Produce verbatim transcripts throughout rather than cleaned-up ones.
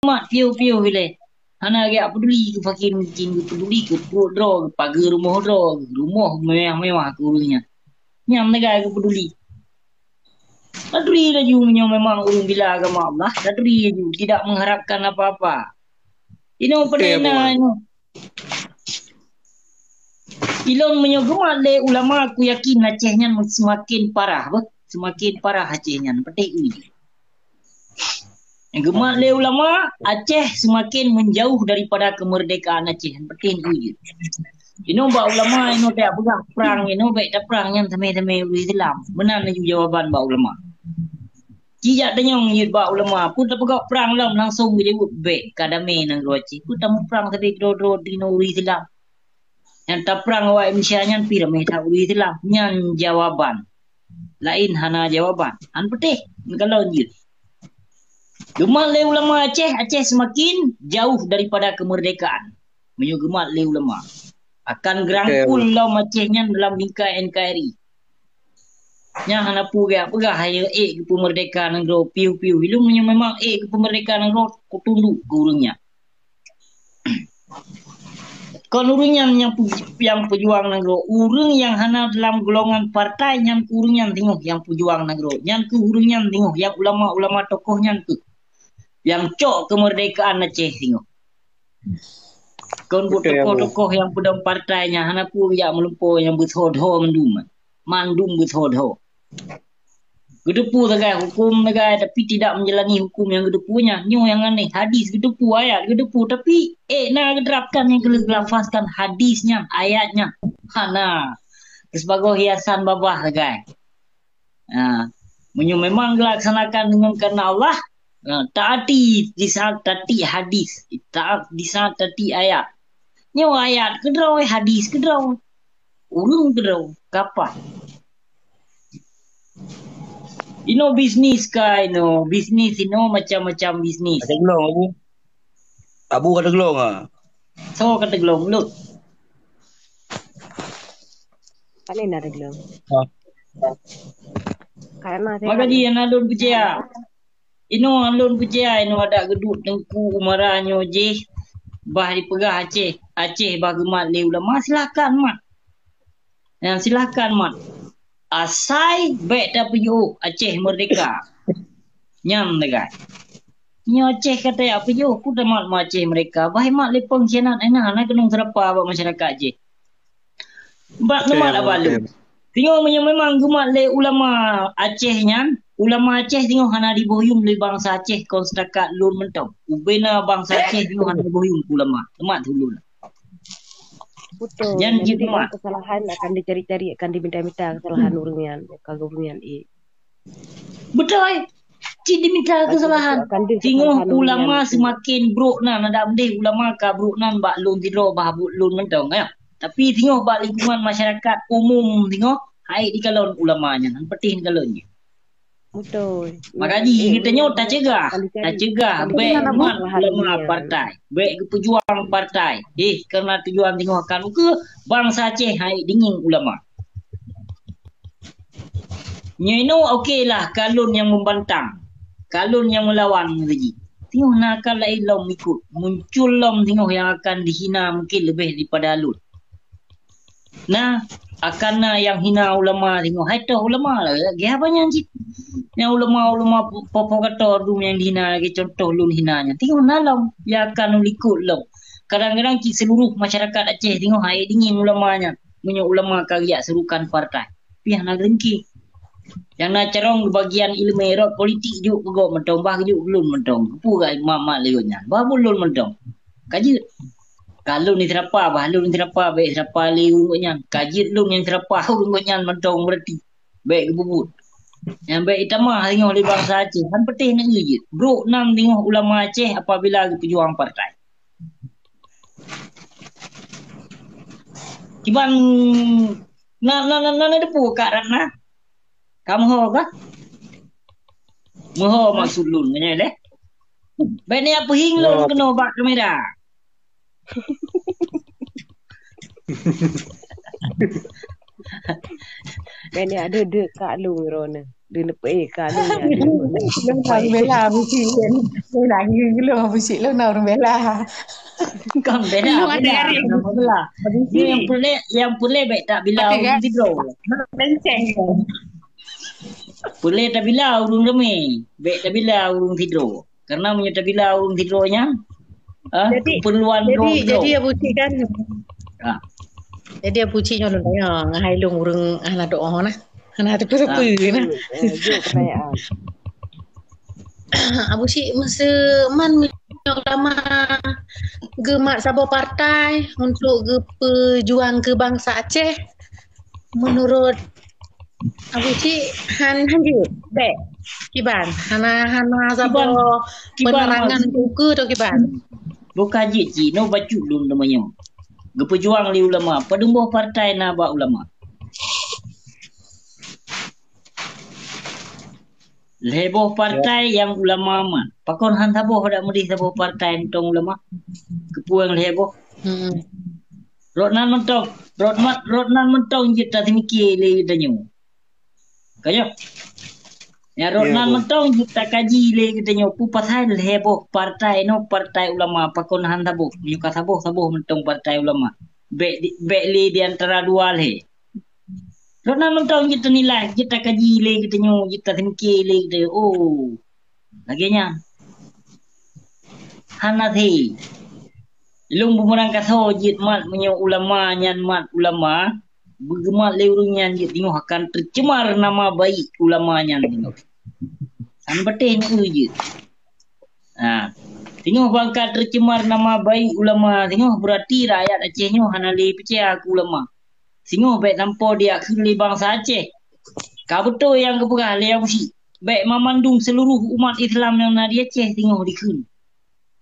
mat piôh-piôh ilée. Hana geujak peuduli keu fakir miskin, geupeuduli keu pruet droe, geupageue rumoh droe, rumoh mewah-mewah keu ureuëng nyan. Nyan lagée geupeuduli. Taturi laju meunyoe memang ureuëng bila agama Allah, taturi laju, tidak mengharapkan apa-apa. Inoe peureuna inoe. Ilôn meunyoe geumat lé ulama, aku yakin Aceh nyan seumaken parah beuh, seumaken parah Aceh nyan, peuteh ui. Nyang geumat lé ulama, Aceh seumaken menjauh daripada kemerdekaan Aceh, peuteh ui. Inoe bak ulama inoe tajak peugah prang, inoe bék taprang nyan tamé-tamé ureuëng Islam. Meunan laju jawaban bak ulama. Ci jak tanyong jeuet bak ulama, peue tapeugah prang lom, langsong geujaweueb bék, ka damé nanggroe Aceh. Peue tamuprang sabe keudroe-droe di nanggroe Islam. Nyang taprang awak Indonesia nyan pih ramé that ureuëng Islam. Nyan jawaban. Laén hana jawaban. Han peuteh, neukalon jeuet. Geumat lé ulama Aceh, Aceh seumaken jauh daripada kemerdekaan. Meunyoe geumat lé ulama, akan geurangkul lom Aceh nyan dalam bingkai N K R I. Nyan hana peue geujak peugah, ayo ék geupeumeurdeka nanggroe piôh-piôh. Ilôn meunyoe memang ék geupeumeurdeka nanggroe, kutunduk keu ureuëng nyan. Kon ureuëng nyan nyang pu-, nyang peujuang nanggroe, ureuëng nyang hana dalam golongan partai nyan keuh ureuëng nyan singoh nyang peujuang nanggroe. Nyan keuh ureuëng nyan singoh nyang ulama-ulama tokoh nyan keuh nyang cok kemerdekaan Aceh singoh. Kon buet tokoh-tokoh nyang peudong partai nyan hana peue geujak meulumpoe nyang beutho-tho mandum. Mandum beutho-tho. Geuteupeue sagai huköm sagai, tapi tidak menjalani huköm nyang geuteupeue nyan. Nyoe nyang aneh, hadis geuteupeue, ayat geuteupeue, tapi ék na geuterapkan nyang keuneuk geulafazkan hadis nyan, ayat nyan. Hana. Sibagoe hiasan babah sagai. Ha, meunyoe memang geulaksanakan deungon keuheundak Allah, ha, taati di saat taati hadis, taat di saat taati ayat. Nyoe ayat keudroe, hadis keudroe, ureuëng keudroe, kapah. Inoe bisnis ka inoe, bisnis inoe macam-macam bisnis. Ka teuglong, Abu. Abu ka teuglong ah. Soe ka teuglong, Lut? Pane na teuglong? Ha. Karena saya Maka ji na lôn peucaya. Inoe lôn peucaya, inoe adak geuduek Teungku Umara nyoe jih bah dipeugah Aceh, Aceh bah geumat lé ulama, silakan mat. Nyan silakan mat. Asai bék tapeujiôh Aceh merdeka. Nyan lagée. Nyoe Aceh ka tajak peujiôh, peue tamat ma Aceh merdeka. Bah mat lé pengkhianat, eh, na, na keunong seurapa bak masyarakat jih. Bak neumat abalon. Singoh meunyoe memang geumat lé ulama Aceh nyan, ulama Aceh singoh hana diboh yum lé bansa Aceh kon seutakat lôn mantong. Ubena bansa Aceh singoh hana diboh yum ulama. Teumat ulôn. Betul. Nyan jeuet teumat. Kesalahan akan dicari-cari, akan diminta-minta kesalahan ureuëng nyan, ka ureuëng nyan, eh. Beutôi. Cit diminta kesalahan. Singoh ulama seumaken brok nan, adak meudeh ulama ka brok nan bak lôn sidroe bah buet lôn mantong, ya. Tapi singoh bak lingkungan masyarakat umum singoh, hai dikalon ulama nyan, han peuteh dikalon nyan. Betul. Maka ji geutanyoe tacegah, tacegah bék mat ulama partai, bék geupeujuang partai. Eh, karena tujuan singoh akan ukeue bansa Aceh hai dingieng ulama. Nyoe inoe oke lah, ka lôn nyang membantang, ka lôn nyang melawan ngon jih. Singoh na ka laén lom ikot, muncul lom singoh nyang akan dihina mungkin leubeh daripada lôn. Nah, akan na nyang hina ulama singoh. Hai toh ulama lah, lagée haba nyan cit. Nyang ulama-ulama provokator dum nyang dihina lagée contoh lôn hina nyan. Singoh na lom, ya akan likot lom. Kadang-kadang cit seluruh masyarakat Aceh singoh hai dingieng ulama nyan. Meunyoe ulama ka geujak serukan partai, pih hana geureuntih. Nyang na carông geubagian iéleumé rot politik jok keu gob mantong, bah geujok keu lôn mantong. Keupeue mak-mak lé gobnyan? Bah buet lôn mantong. Ka jeuet. Ka lôn ni seurapa, bah lôn ni seurapa, bék seurapa lé ureuëng gobnyan. Ka jeuet lôn nyang seurapa ureuëng gobnyan mantong, berarti bék geupeubuet. Nyang bék itamah singoh lé bansa Aceh, han peuteh nanggroe jeuet. Brok nan singoh ulama Aceh apabila geupeujuang partai. Kiban na, na, na, na, na depu Kak Ratna? Ka meuho kah? Meuho maksud lôn nyan lé. Bék ni apa hing lôn keunoe bak kamera. Bék ni ada dek Kak Lôn rona. Di neupeu eh, ka lôn nyan. Lôn na ureueng bela, Abu Syik. Lôn na ureueng bela. Kon bela, bela. Abu Syik, nyang peureulèe, nyang peureulèe bèk tabila ureueng sidroe. Peureulèe tabila ureueng ramè, bèk tabila ureueng sidroe. Karena meunyoe tabila ureueng sidroe nyan, ah, jadi, keperluan jadi, droe-droe. Jadi Abu Syik kan. Ah. Jadi Abu Syik nyoe lôn tanya, ngon hai lôn ureueng hana doa nah. Hana teupeu-teupeu nah. Ah. Abu Syik, meuseuman meunyoe ulama geumat saboh partai untuk geupeujuang keu bansa Aceh, menurut Abu Syik han, han jeuet, bèk. Kiban, hana, hana saboh penerangan ukeue atau kiban. Bukan jeuet, jinoe bacut lôn teuma nyoe. Geupeujuang lé ulama, padum boh partai na bak ulama. Lhèe boh partai nyang ulama mat. Pakon han saboh dak meudeh saboh partai mantong ulama? Keupeue lhèe boh? Hmm. Rot nan mantong, rot mat, rot nan mantong jeuet taseumike lé geutanyoe. Ka nyoe? Ya, rot nan mantong jeuet takaji lé geutanyoe. Peue pasai lhèe boh partai nyoe partai ulama, pakon han saboh? Meunyoe ka saboh, saboh mantong partai ulama. Bèk di, bèk lé di antara dua lhèe. Rot nan mantong jeuet tanilai, jeuet takaji lé geutanyoe, jeuet taseumike lé geutanyoe. Oh, lagèe nyan. Hana the. Lôn beumeurangkasoe jeuet mat meunyoe ulama nyan mat ulama, beugeumat lé ureueng nyan jeuet, teungoh akan teucemar nama baik ulama nyan teungoh. Hana patéh neu jeuet. Ha. Teungoh bangka teucemar nama baik ulama, teungoh beurati rakyat Aceh nyoe hana lé peucaya keu ulama. Singoh bèk sampoe diakheun lé bansa Aceh. Ka beutôi nyang geupeugah lé Abu Syik. Bèk mamandum seuluruh umat Islam nyang na di Aceh singoh dikheun.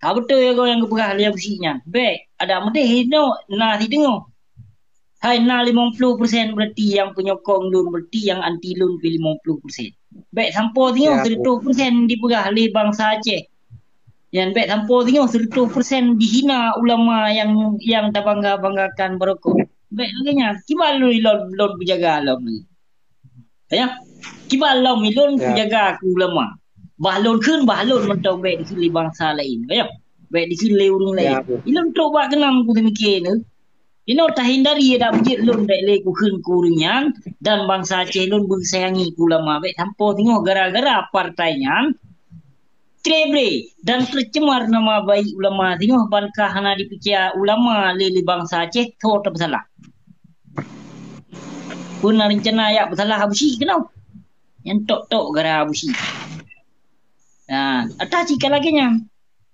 Ka beutôi nyang geupeugah lé Abu Syik nyan. Bèk, adak meudeh inoe na sideungoe. Hai na limong ploh persen berarti nyang peunyokong lôn, berarti nyang anti lôn pih limong ploh persen. Bèk sampoe singoh seratus persen dipeugah lé bansa Aceh. Nyan bèk sampoe singoh seratus persen dihina ulama nyang, nyang tabangga-banggakan baroe. Bèk lagèe nyan. Kiban lôn, lôn, lôn beujaga lom ni. Ya. Kiban lom ni lôn beujaga keu ulama. Bah lôn kheun, bah lôn mantong bèk dikheun lé bansa laén. Ya. Bèk dikheun lé ureueng laén. Ilôn trok bak keunan kuteumike neu. Inoe tahindari adak beujeuet lôn bèk lé kukheun keu ureueng nyan dan bansa Aceh lôn beusayangi keu ulama. Bèk sampoe singoh gara-gara partai nyan treble dan teucemar nama baik ulama singoh ban ka hana dipeucaya ulama lé, lé bansa Aceh, tho tapeusalah. Peue na reuncana jak peusalah Abu Syik keunoe? Nyan tok-tok gara Abu Syik. Nah, ata cit ka lagèe nyan.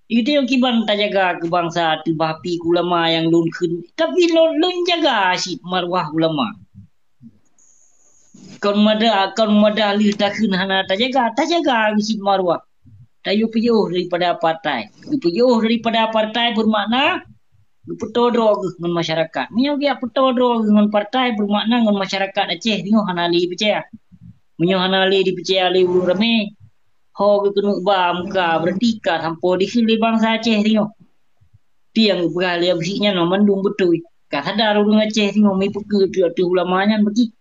Itu nyang kiban tajaga keu bansa, teubah pi keu ulama nyang lôn kheun. Tapi lôn, lôn jaga cit maruah ulama. Kon mada, kon mada lheueh takheun hana tajaga, tajaga cit maruah. Tayue peujiôh daripada partai. Geupeujiôh daripada partai beumakna geupeutoe droe geuh ngon masyarakat. Meunyoe geupeutoe droe geuh ngon partai beumakna ngon masyarakat Aceh singoh hana lé peucaya. Meunyoe hana lé dipeucaya lé ureueng ramé, ho geukeuneuk ba muka, berarti ka sampoe dikheun lé bansa Aceh singoh. Tiang geupeugah lé Abu Syik nyan mandum beutôi. Ka sadar ureueng Aceh singoh mi peue keu ateueh ulama nyan bagi.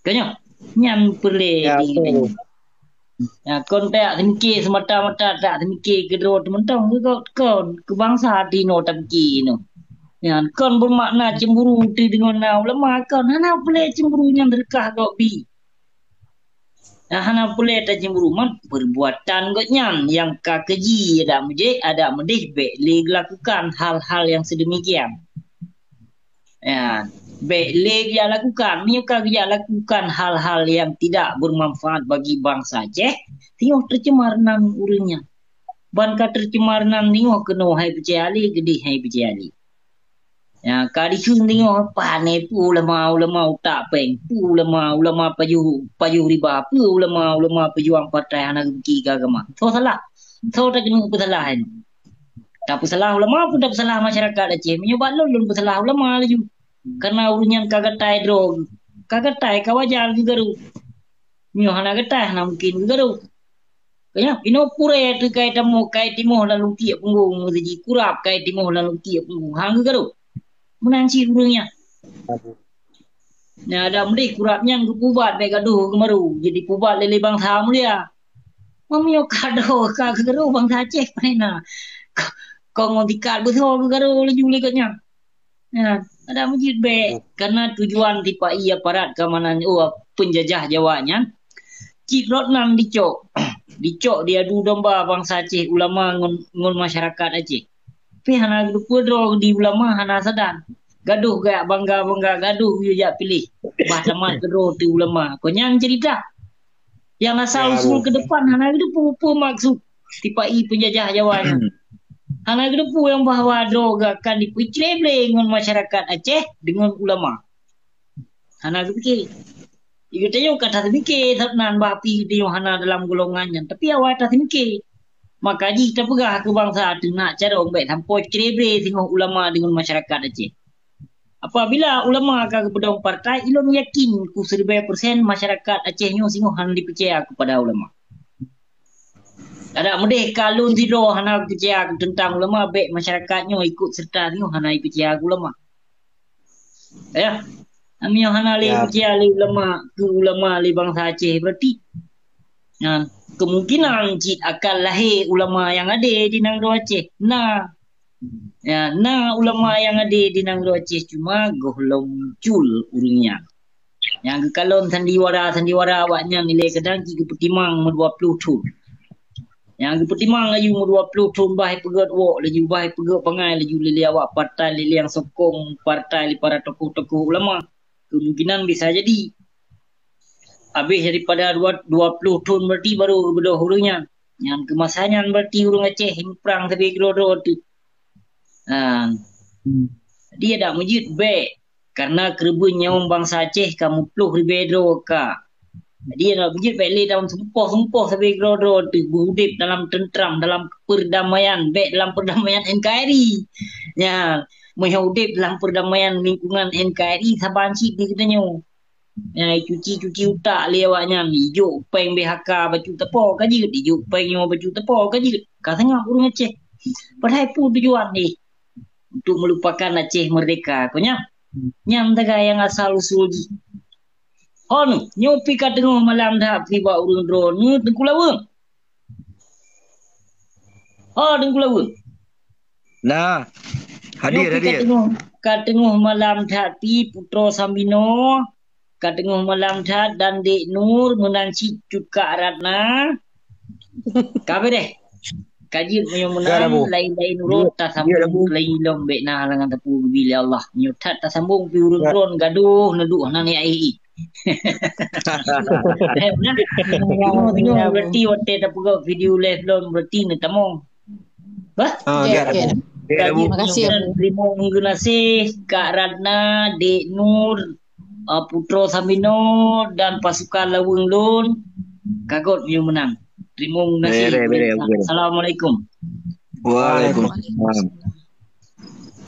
Ka nyoe, nyan peureulèe di geutanyoe. Ya, kon tajak seumike seumata-mata tajak seumike keudroe teuh mantong, kon, kon keu bansa tinoe tapike nyoe. Nyan kon beumakna cemburu teuh deungon na ulama, kon hana peureulèe cemburu nyan seudeukah gob bi. Nah, hana peureulèe tacemburu, man perbuatan gobnyan nyang ka keji adak meudeh, adak meudeh bèk lé geulakukan hal-hal nyang seudemikian. Ya, bèk lé geujak lakukan. Meunyoe ka geujak lakukan hal-hal nyang tidak bermanfaat bagi bansa Aceh, singoh teucemar nan ureueng nyan. Ban ka teucemar nan singoh keunoe hai peucaya lé, geudeh hai peucaya lé. Ya, ka dikheun singoh pane peue ulama-ulama utak péng, peue ulama-ulama pajoh, pajoh riba, peue ulama-ulama peujuang partai hana geupike keu agama. Soe salah? Soe takeuneuk peusalah nyoe? Tapeusalah ulama peue tapeusalah masyarakat Aceh? Meunyoe bak lôn, lôn peusalah ulama laju. Karena ureueng nyan ka gatai droe geuh. Ka gatai, ka wajar geuh garo. Meunyoe hana gatai, hana mungken geuh garo. Ka nyoe, inoe purée teuh kai tamoh, kai timoh lam lungkiek punggong, meuseujih kurab kai timoh lam lungkiek punggong. Hana geuh garo. Meunan cit ureueng nyan. Nyan adak meudeh kurab nyan geupeuubat bèk gadoh geumaru, jadi peuubat lé, lé bansa mulia. Meunyoe ka doh ka geugaru bansa Aceh, pane na. Ko-, kon ngon tikat beusoe geugaru laju lé gobnyan. Nyan, adak meujeuet bèk, karena tujuan tipa-i aparat keamanan, oh, penjajah Jawa nyan, cit rot nan dicok. Dicok diadu domba bansa Aceh, ulama ngon, ngon masyarakat Aceh. Pih hana geuteupeue droe di ulama hana sadan. Gadoh gak bangga-bangga, gadoh yue jak piléh. Bah tamat keudroe teu ulama. Kon nyan cerita. Nyang asal usul ke depan hana geuteupeue peue maksud tipa-i penjajah Jawa nyan. Hana geuteupeue nyang bahwa droe akan dipeucre-bre ngon masyarakat Aceh deungon ulama. Hana geupike. Geutanyoe ka taseumike, sabab nan bah pi geutanyoe hana dalam golongan nyan, tapi awai taseumike. Maka jih tapeugah keu bansa teunak carông bèk sampoe cre-bre singoh ulama deungon masyarakat Aceh. Apabila ulama ka geupeudong partai, ilôn yakin ku siribèe persen masyarakat Aceh nyoe singoh hana dipeucaya kepada ulama. Adak meudeh ka lôn sidroe hana peucaya teuntang ulama, bèk masyarakat nyoe ikot serta nyoe hana peucaya keu ulama. Ya. Meunyoe hana lé peucaya lé ulama, keu ulama lé bansa Aceh, berarti, nah, kemungkinan cit akan lahé ulama nyang ade di nanggroe Aceh. Na, ya, na ulama nyang ade di nanggroe Aceh, cuma gohlom muncul ureueng nyan. Nyang geukalon sandiwara-sandiwara awaknyan ilèe kadang cit geupeutimang meudua ploh thon. Nyang geupeutimang laju meudua ploh thon, bah ipeugèt wok laju, bah ipeugèt bangai laju lé, lé awak partai, lé, lé nyang sokong partai, lé para tokoh-tokoh ulama. Kemungkinan bisa jadi. Habéh daripada dua, dua ploh thon berarti baru geubeudôh ureueng nyan. Nyan keu masa nyan berarti ureueng Aceh muprang sabe keudroe-droe teuk. Ha. Jadi adak meujeuet bèk. Karena keureubeuen nyawöng bansa Aceh ka meuploh ribèe droe ka. Jadi, adak meujeuet bèk lé dalam seumpôh-seumpôh sabe keudroe-droe teuk beu udép dalam teuntram, dalam perdamaian, bèk dalam perdamaian N K R I. Nyan, meunyoe udép dalam perdamaian lingkungan N K R I, saban cit di geutanyoe. Nyan, icuci-cuci utak lé awaknyan, ijok péng B H K bacut teupô ka jeuet, ijok péng nyoe bacut teupô ka jeuet. Ka seungab ureueng Aceh. Padahai peue tujuan jih? Untuk meulupakan Aceh merdeka. Kon nyan, nyan tagai nyang asal usul jih. Hon, nyoe pi ka teungoh malam that pi bak ureueng droeneuh Teungku Laweueng. Ho, Teungku Laweueng. Nah, hadir, nyoe pi ka hadir. Teungoh, ka teungoh malam that pi Putroe Sambinoe, ka teungoh malam that dan Dek Nur meunan cit cut Kak Ratna. Ka beureh. Ka jeuet meunyoe meunan, laén-laén uroe tasambong keu laén lom bèk na halangan teupeu geubi lé Allah. Nyoe that tasambong pi ureueng droen gadoh neuduek hana niat éh. Berarti watèe tapeugah video live lom berarti neutamong. Bah? Ah, ya, ya. Terima kasih. Teurimong geunaséh Kak Ratna, Dek Nur, uh, Putroe Sambinoe dan pasukan Laweueng lôn. Ka göt meunyoe meunan. Teurimong geunaséh. Assalamualaikum. Waalaikumsalam.